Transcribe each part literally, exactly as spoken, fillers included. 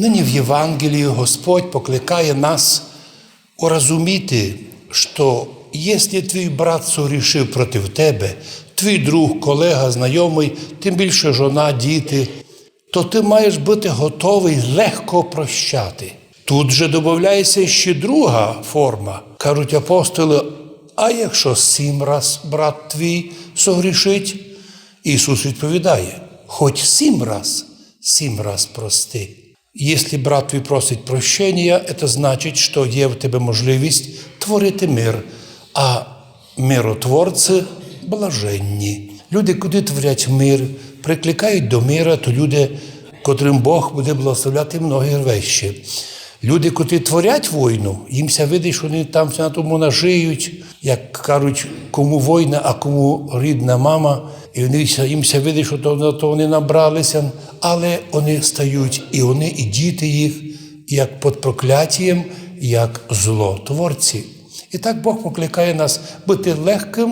Нині в Євангелії Господь покликає нас урозуміти, што якщо твій брат согрішив проти тебе, твій друг, колега, знайомый, тым більше жона, діти, то ты маєш быти готовый легко прощати. Тут же добавляється ще друга форма. Кажуть апостолы: «А якщо сім раз брат твій согрішить?» Ісус відповідає: «Хоть сім раз, сім раз прости». Якщо брат твій просить прощення, це значить, што є в тебе можливість творити мир, а миротворці блаженні. Люди, котрі творять мир, прикликають до мира, то люди, котрым Бог буде благословляти многі вещі. Люди, котрі творять войну, їм ся видить, што вони там ся на тому нажиють, як кажуть, кому война, а кому рідна мама. І вони ся, їм ся видить, што то, то вони набралися, але вони стають, і вони, і діти їх, як під проклятієм, як злотворці. І так Бог покликає нас быти легкым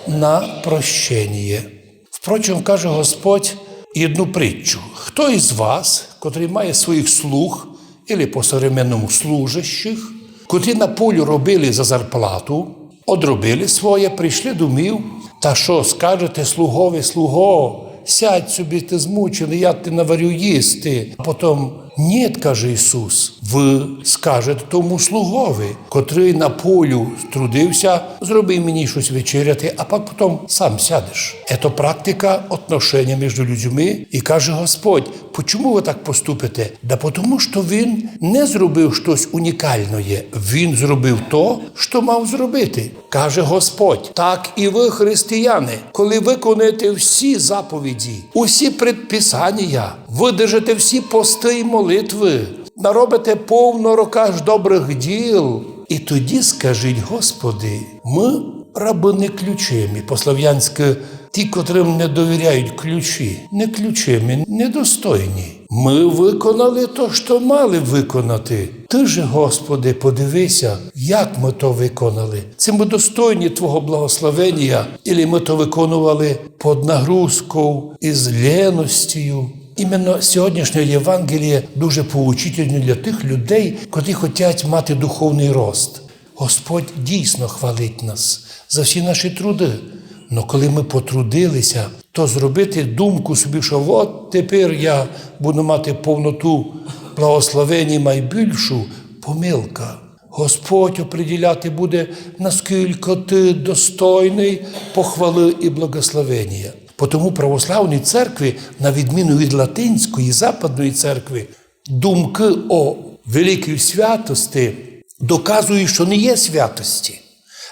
на прощеніє. Впрочем, каже Господь єдну притчу: «Хто із вас, котрый має своїх слуг, или по современному служащих, котрі на полю робили за зарплату, одробили своє, прийшли домів, та што скажете слугови: слуго, сядь собі, ты змученый, я ти наварю їсти?» А потом: «Ні, — каже Ісус, — вы скажете тому слугови, котрый на полю трудився: зроби мені штось вечеряти, а пак потом сам сядеш». Ето практика отношення між людьми, і каже Господь: «Почому вы так поступите?» Да потому, што він не зробив штось унікалноє, він зробив то, што мав зробити. Каже Господь: «Так і вы, християни, коли выконаєте всі заповіді, усі предписанія, выдержите всі посты і молитвы, наробите повно рока ж добрых діл, і тоді скажіть: Господи, мы рабы неключемі», по-славянськы, ті, котрым не довіряють ключі, неключемі, недостойні. Мы выконали то, што мали выконати. Ты же, Господи, подивися, як мы то выконали. Ци мы достойні Твого благословенія, или мы то выконували під нагрузков, із леностію? Іменно сьогоднішнє Євангеліє дуже поучительне для тых людей, котрі хотять мати духовный рост. Господь дійсно хвалить нас за всі наші труды. Но коли мы потрудилися, то зробити думку собі, што от тепер я буду мати повноту благословеній майбільшу, помилка. Господь определяти буде, наскілько ты достойный похвалы і благословенія. Потому православній церкві, на відміну від латинської, западної церкви, думкы о великій святости доказують, што не є святости.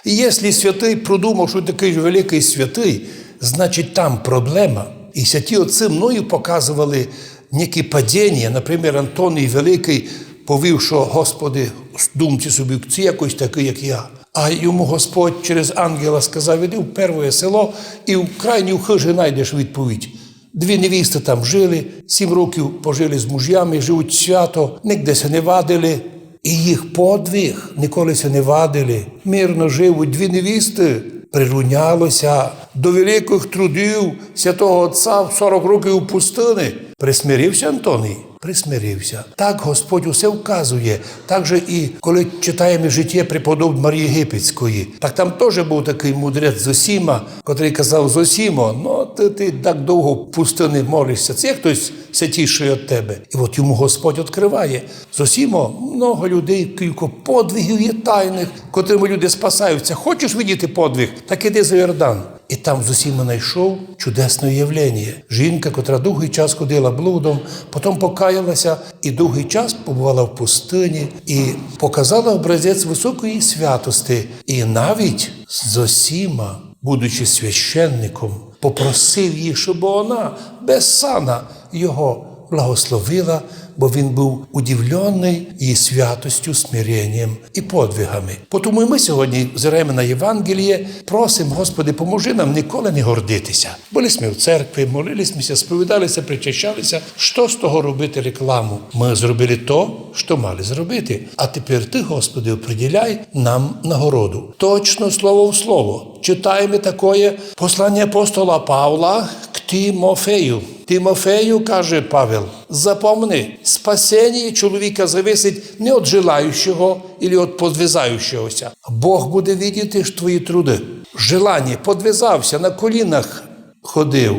І якщо святый продумав, што такый великый святый, значить, там проблема. І святі отці мною показували некі падіння. Наприклад, Антоній Великый повів, што: «Господи, в думці собі, ци якось такый, як я». А йому Господь через ангела сказав: «Іди в первоє село і в крайній хыжі найдеш відповідь». Дві невісты там жили, сім років пожили з мужями, живуть свято, нигде ся не вадили. І їх подвиг, ніколи ся не вадили, мирно живуть. Дві невісты, прируняло ся до великых трудів святого отця в сорок років у пустыни. Присмирив ся Антоній? Присмирив ся. Так Господь усе вказує. Так же і коли читаєме житіє преподобної Марії Єгипетської, так там тоже быв такый мудрець Зосіма, котрый казав: «Зосімо, ну ты, ты так довго в пустыни молиш ся, ци є хтось святійшый од тебе?» І от йому Господь открыває: «Зосімо, много людей, кілько подвигів є тайных, котрыми люди спасають ся. Хочеш видіти подвиг? Так іди за Йордан». І там Зосіма найшов чудесне явлення. Жінка, котра довгый час ходила блудом, потом покаяла ся і довгый час побывала в пустыні, і показала образець высокої святости. І навіть Зосіма, будучи священником, попросив її, щоб вона без сана його благословила, бо він быв удивленый її святостю, смиренням і подвигами. Потому і мы сьогодні взираєме на Євангеліє, просим: «Господи, поможи нам ніколи не гордити ся». Были сьме в церкви, молили сьме ся, сповідали ся, причащали ся. Што з того робити рекламу? Мы зробили то, што мали зробити. А тепер Ты, Господи, определяй нам нагороду. Точно слово в слово читаєме такоє послання апостола Павла к Тимофею. Тимофею, каже Павел, запомни, спасеніє чоловіка зависить не від желаючого или від подвизаючогося. Бог буде видіти ж твої труды. Желаніє, подвизався, на колінах ходив.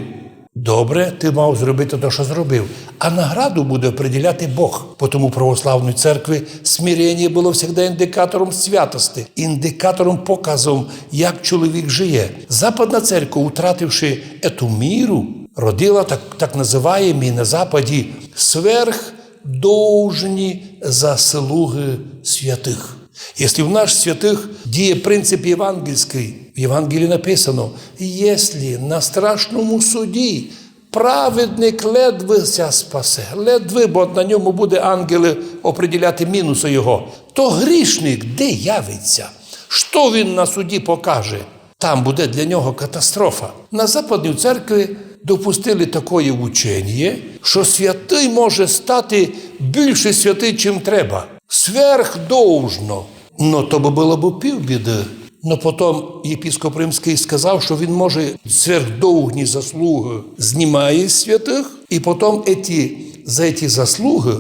Добре, ты мав зробити то, што зробив. А награду буде определяти Бог. Потому православної церкви смирение было всегда індикатором святости, індикатором, показом, як чоловік жиє. Западна церква, утративши ету міру, родила так, так называємі на Западі сверхдовжні заслуги святых. Если в наш святых діє принцип євангельськый, в Євангелії написано: «Если на страшному суді праведник ледве ся спасе, ледве, бо на ньому буде ангелы определяти мінусы його, то грішник де явиться? Што він на суді покаже?» Там буде для нього катастрофа. На Западній церкві допустили такоє ученіє, што святый може стати більше святый, чим треба. Сверхдовжно. Но то бы было бы пів біды. Но потом єпископ Римськый сказав, што він може сверхдовжні заслуги знімає з святых, і потом еті, за еті заслуги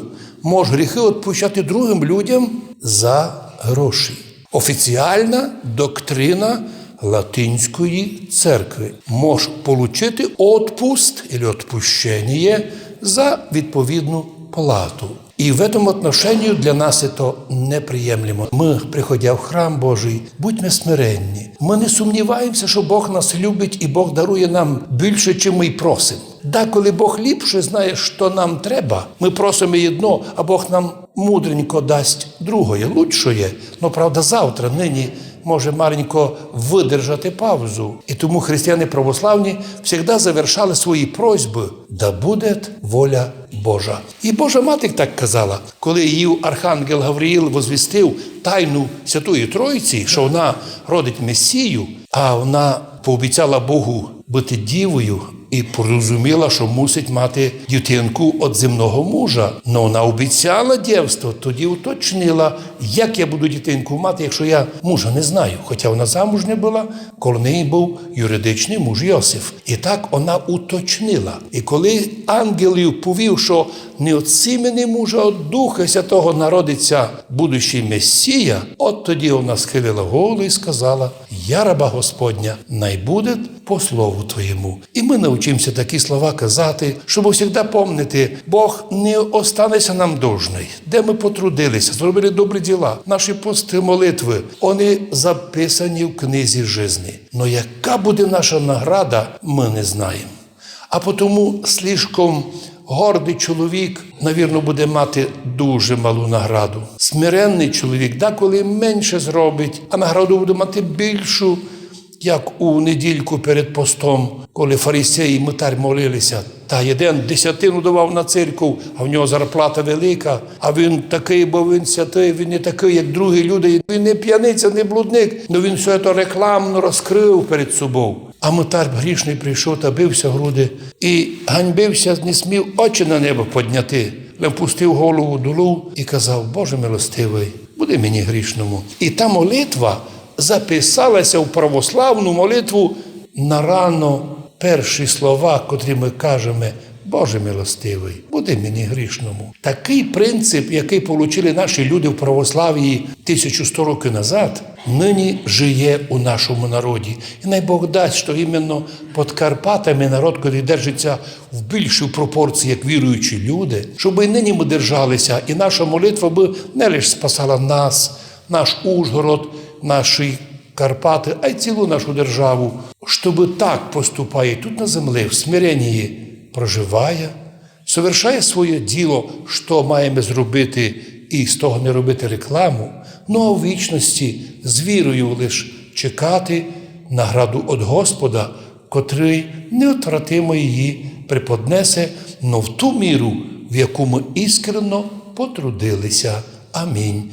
може гріхы відпущати другим людям за гроші. Офіціална доктрина латинської церкви. Мож получити отпуст или отпущеніє за відповідну плату. І в этом отношению для нас это неприємлемо. Мы, приходя в храм Божий, будьме смиренні. Мы не сумніваємося, што Бог нас любить і Бог дарує нам більше, чим мы й просимо. Деколи Бог ліпше знає, што нам треба. Мы просимо єдно, а Бог нам мудренько дасть другоє, лучшоє. Но, правда, завтра, нині може маленько выдержати паузу. І тому християни православні всегда завершали свої просьбы: «Да буде воля Божа». І Божа Мати так казала, коли їй архангел Гавриїл возвістив тайну Святої Тройці, што вона родить Месію, а вона пообіцяла Богу быти дівою і порозуміла, што мусить мати дітинку од земного мужа. Но вона обіцяла дівство, тоді уточнила: «Як я буду дітинку мати, якщо я мужа не знаю?» Хоча вона замужня была, коло неї быв юридичный муж Йосиф. І так вона уточнила. І коли ангел їй повів, што не од сімени мужа, а од Духа Святого народиться будущий Месія, от тоді вона схилила голову і сказала: «Я раба Господня, най буде по слову Твоєму». І мы научимося такі слова казати, щоб всегда помнити, Бог не останеться нам должный. Де мы потрудилися, зробили добрі діла, наші посты, молитвы, они записані в книзі жизни. Но яка буде наша награда, мы не знаєме. А потому слишком гордый чоловік, навірно, буде мати дуже малу награду. Смиренный чоловік деколи менше зробить, а награду буде мати більшу, як у недільку перед постом, коли фарисеї і мытарь молилися. Та єден десятину давав на церкву, а в нього зарплата велика, а він такый, бо він святый, він не такый, як другі люди, він не п'яниця, не блудник, но він всьо то рекламно розкрыв перед собов. А мытарь грішный прийшов та бився в груди і ганьбився, не смів очі на небо подняти, лем пустив голову долу і казав: «Боже милостивый, буди мені грішному». І та молитва записалася в православну молитву на рано перші слова, котрі мы кажеме: «Боже милостивый, буди мені грішному». Такый принцип, якый получили наші люди в православії тисячу сто років назад, нині жиє у нашому народі. І най Бог дасть, што іменно під Карпатами народ, котрый держиться в більшій пропорції, як віруючі люди, щоб і нині мы держалися, і наша молитва бы не лише спасала нас, наш Ужгород, наші Карпаты, а й цілу нашу державу, щоб так поступає тут на землі, в смиренії проживає, совершає своє діло, што маєме зробити, і з того не робити рекламу, но а в вічности з вірою лиш чекати награду од Господа, котрый неотвратимо її преподнесе, но в ту міру, в яку мы іскренно потрудилися. Амінь.